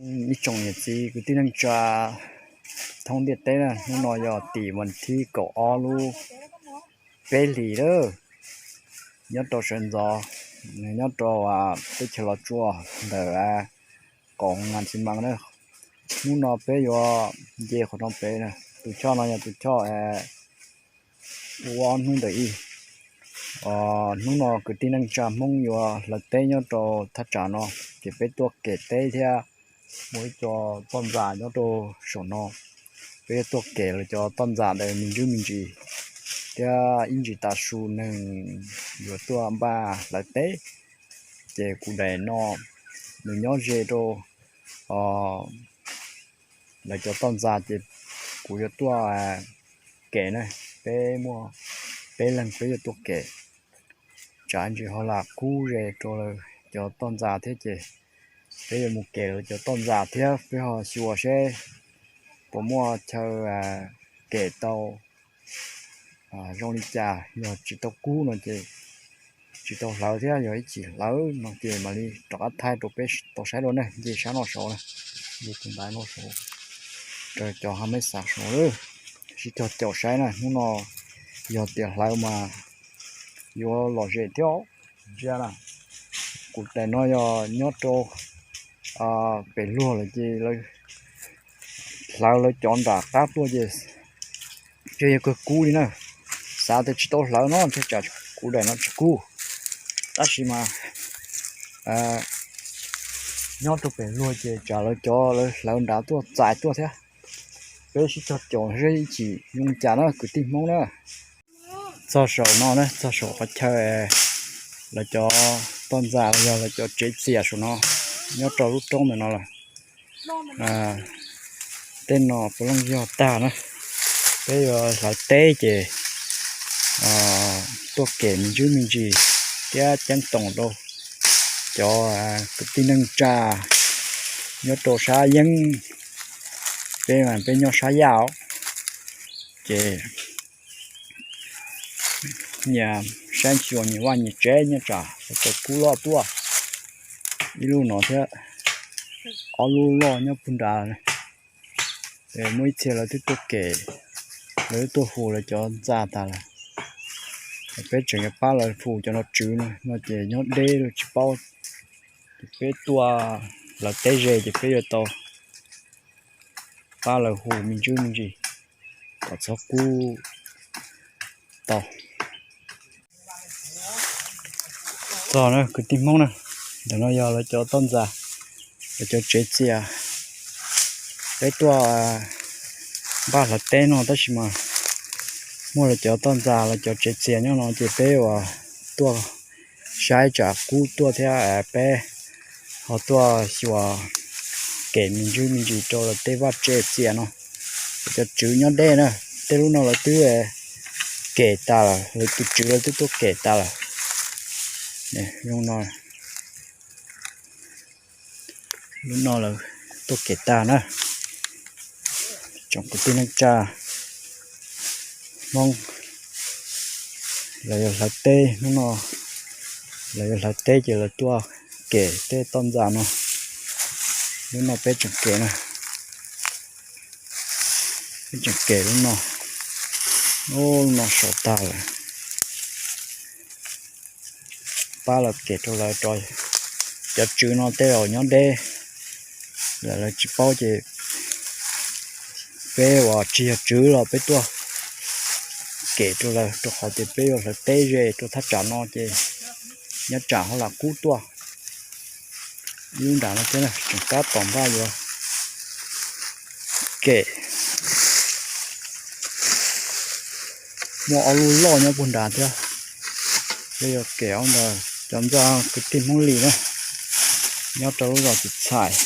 Ib tsoom niam txiv kwv tij neej tsa thoob ntiaj teb na, hnub no yog tim vas thib kaum ob lub peb hlis lawm, nyob rau sawv ntxov, nyob rau teb chaws Los Tsuas ntawm qaum nas xi mas na. Hnub no peb yuav nce qhov no pem na, tus choj no yog tus choj ua ob hnub ntawm ib. Hnub no kwv tij neej tsa Hmoob yuav hlawv teb nyob rau thaj tsam no, ces peb tuaj kem teb thiab muaj ib co toj ntxas nyob rau saum no. Peb yuav tuaj kem lawv cov toj ntxas ntawd me ntsis me ntsis, thiab ib ntsis tav su neeg yuav tuaj npaj hlawv teb. Ces kuv daim no nws nyob ze rau lawv cov toj ntxas, ces kuv yuav tuaj kem na. Peb muaj peb leeg peb yuav tuaj kem, tsam ntsis ho lam kub ze rau lawv cov toj ntxas thiab, ces peb yuav mus kem lawv cov toj ntxas thiab peb ho xyuas seb puas muaj chaw kem tau zoo li cas. Yog tsis tau kub no ces tsis tau hlawv thiab, yog ib chim hlawv no ces mam li rov qab thaij rau peb tau saib dua ne. Nce sab no saud na, nce tus ntaiv no saud, raws cov hav meb xav saud, sib cog caum saib na. Hnub no yog tias hlawv mas yuav lom zem thiab. Ntsia na, kuv daim no yog nyob rau pem luag lawm ces hlawv lawv cov nram qab tuaj ces ntshe yuav kawg kub li na. Xav tias tsis tau hlawv no ntshe tsam kuv daim no tsis kub, tab sis mas nyob rau pem luag ces tsam lawv cov lawv hlawv nrad tuaj txais tuaj thiab. Peb sib cog caum seb ib chim zoo li cas na kwv tij Hmoob na. Txog saum no na, txog saum qhov chaw lawv cov toj ntxas los yog lawv cov tsev txias saum no, nyob rau lub roob ntawm no lawm. Tej no puav leej yog tag na. Peb yuav hlawv teb ces tuaj kem me ntsis me ntsis thiab ceeb toom rau cov kwv tij neej tsa nyob rau sab yeeb. Peb mas peb nyob sab yaj os, ces nyias saib xyuas nyias vaj nyias tsev nyob tsam lawv cov kub loj tuaj. Ib lub no thiab ob lub loj nyob puag nrad. Muaj ib txhia lawv twb tuaj kem, lawv twb tuaj hu lawv cov ntxa tas lawm. Peb tseem yuav pab lawv hu cov no tswv no, no ces nyob deb lawm tsis paub. Ces peb tuaj hlawv teb ze ces peb yuav tau pab lawv hu me ntsis me ntsis kom txhob kub tau. Txog na kwv tij Hmoob na, ntawm no yog lawv cov toj ntxas, lawv cov tsev txias. Peb tuaj npaj hlawv teb no tab sis mas muaj lawv cov toj ntxas lawv cov tsev txias nyob no ces peb uas tuaj saib tsam kub tuaj thiab peb ho tuaj xyuas kem me ntsis me ntsis rau lawv tej vaj tsev txias no. Lawv cov tswv nyob deb na, tej lub no lawv twb kem tas lawm, lawv tus tswv lawv twb tuaj kem tas lawm. Lub no lawv tuaj kem tag na. Tsoom kwv tij neej tsa Hmoob, lawv yuav hlawv teb hnub no, lawv yuav hlawv teb ces lawv tuaj kem tej toj ntxas no. Lub no peb tseem kem na, peb tseem kem lub no. Lub no saum tag lawm. Pab lawv kem rau lawv rau. Cov tswv no tej zaum nyob deb lawm lawv tsis paub ces peb uas tsis yog tswv los peb tuaj kem rau lawv rau qhov tias peb yuav hlawv teb ze rau thaj tsam no ces nyob tsam ho lam kub tuaj. Ib lub nram no thiab tseem kab tom npaj yuav kem. Muaj ob lub loj nyob puag nrad thiab. Peb yuav kem ob ntawd cov ntxa kwv tij Hmoob Lis na, nyob rau lub zos Txiv Txhais.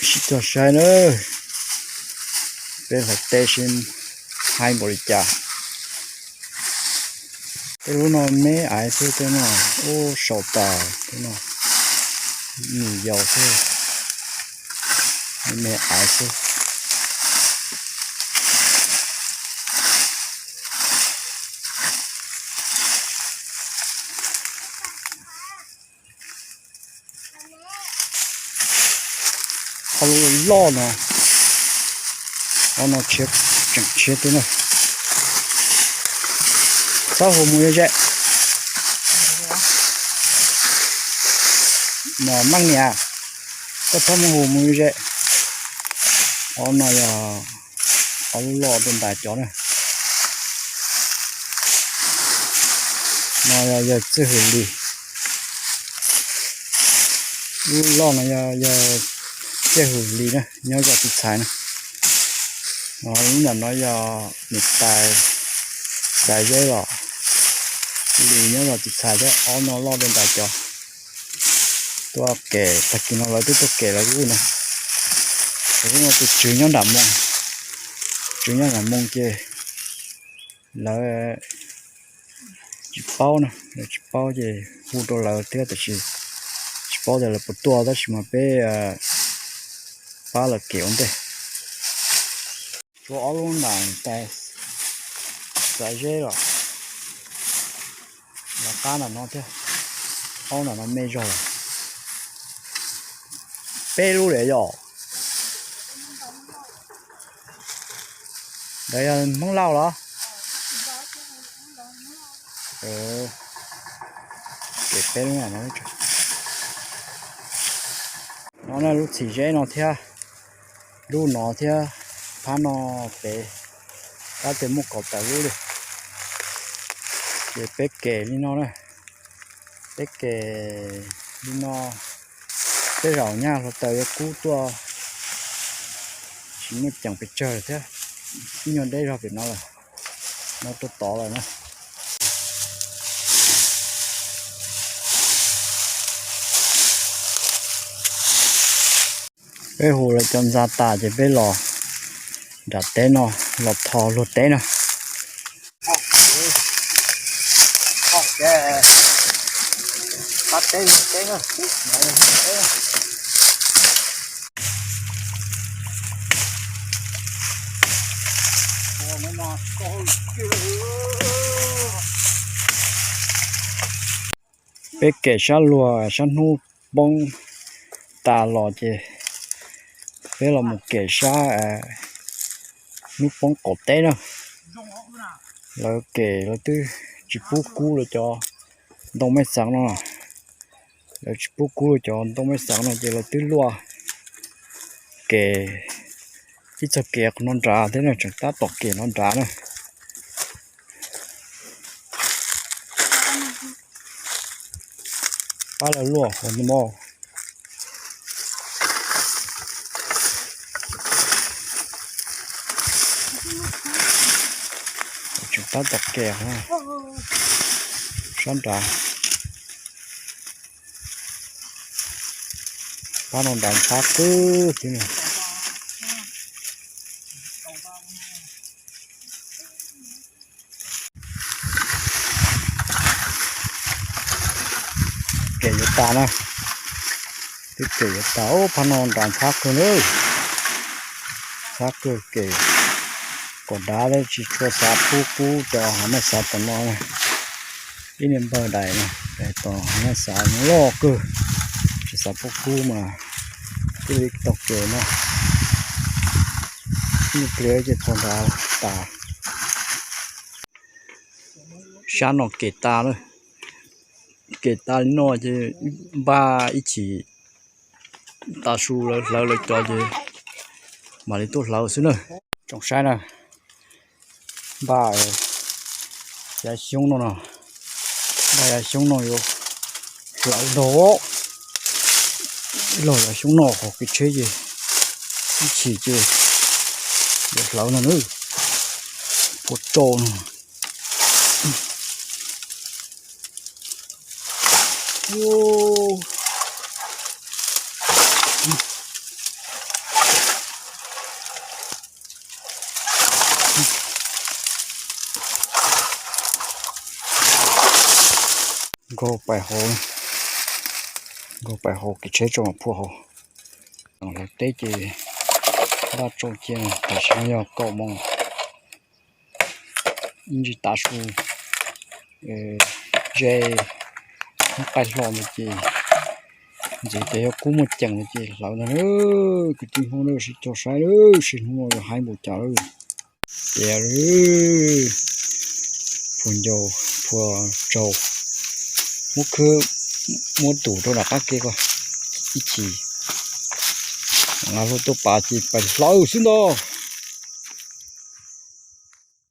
Sib cog saib na, peb hlawv teb seb hais npaum li cas. Tej lub no me aiv xwb, tej no ub saum tas tej no, nws yau xwb, me aiv xwb. Ob lub loj no, ob no tshiab, tseem tshiab thiab na. Txhob hu mus ze ze. Mas meej niam, koj txhob mus hu mus ze ze. Ob no yog ob lub loj dua ntais cov na. No yog yawg Txawj Hwm Lis. Lub loj no yog yawg Txawj Hwm Lis na, nyob zos Txiv Txhais na. Lub ntawm no yog niam tais Xaiv Zeb los Lis nyob zos Txiv Txhais thiab. Ob no loj dua ntais cov. Tuaj kem, tag kis no lawv twb tuaj kem lawv lub no. Lawv lub no tus tswv nyob nram Moos, tswv nyob nram Moos ces lawv tsis paub na, lawv tsis paub ces hu rau lawv thiab, tab sis tsis paub tias lawv puas tuaj, tab sis mas peb pab lawv kem ua ntej. Tshuav ob lub nram tais Xaiv Zeb los, los qab nram no thiab, ob nram no me zog lawm. Peb lub li yom? Ntawd yog Hmoob Lauj los? Kem peb lub no, no lub txhim zeb no thiab, lub no thiab, phab no pem, tab tias muaj kaum tawm lub li. Ces peb kem li no na, peb kem li no, tej zaum nyaj hluav taws yuav kub tuaj, tsis muaj ceem pes tsawg lawm thiab, ib nyuag deb zog pem no lawm, no tuaj tod lawm na. Peb hu lawv cov ntxa tas ces peb los nram teb no, los thov luag teb no. Peb kem sab luag sab hnub poob tas los ces peb los mus kem sab hnub poob qaum teb na. Lawv kem lawv twb tsis pub kub lawv cov ntoo mej xeev no. Lawv tsis pub kub lawv cov ntoo mej xeev no ces lawv twb luaj kem ib txog kem qhov no nrad thiab na, tseem tab tom kem no nrad na. Pab lawv luaj hauv no. Tseem tab tom kem sab nrad. Pab no nrad ntxhab kawg thiab. Kem yuav tas na, twb kem yuav tas, ub, phab no nrad ntxhab kawg na, ntxhab kawg kem kom dav, tsis tshua xav pub kub cov hav mej xav tom no. Ib niag npawg dais no, dais tom hav mej xav loj kawg, tsis xav pub kub mas twb li tau kem no, ib pliag ces txog nrad tas. Sab no kem tas lawm, kem tas li no ces npaj ib chim tav su lawv hlawv lawv cov ces mam li tuaj hlawv xwb na. Tsoom saib na, npaj yav xyoob no no, npaj yav xyoob no yuav hlawv nrog, ib los yav xyoob no qhov kev tsheb ces ib chim ces yuav hlawv no na. Puas tsau no. Nkaug pais hauv, nkaug pais hauv kev tsheb tso mas phuaj hauv. Hlawv teb ces npaj tsau cia, tam sim no yog kaum moos, ib ntsis tav su ze, hnub qaij hlo ntawd ces Ntxiv ces yog kub muaj ceem no ces hlawv ntag na. Kwv tij Hmoob na, sib cog saib na, sib hnub no yog haib npaum cas lawm. Ces phua ncau, phua tsaug, muab khwb, muab tus rau nram qab ke ko ib chim. Nqa hlo tuaj pav ces pais hlawv xwb ntag.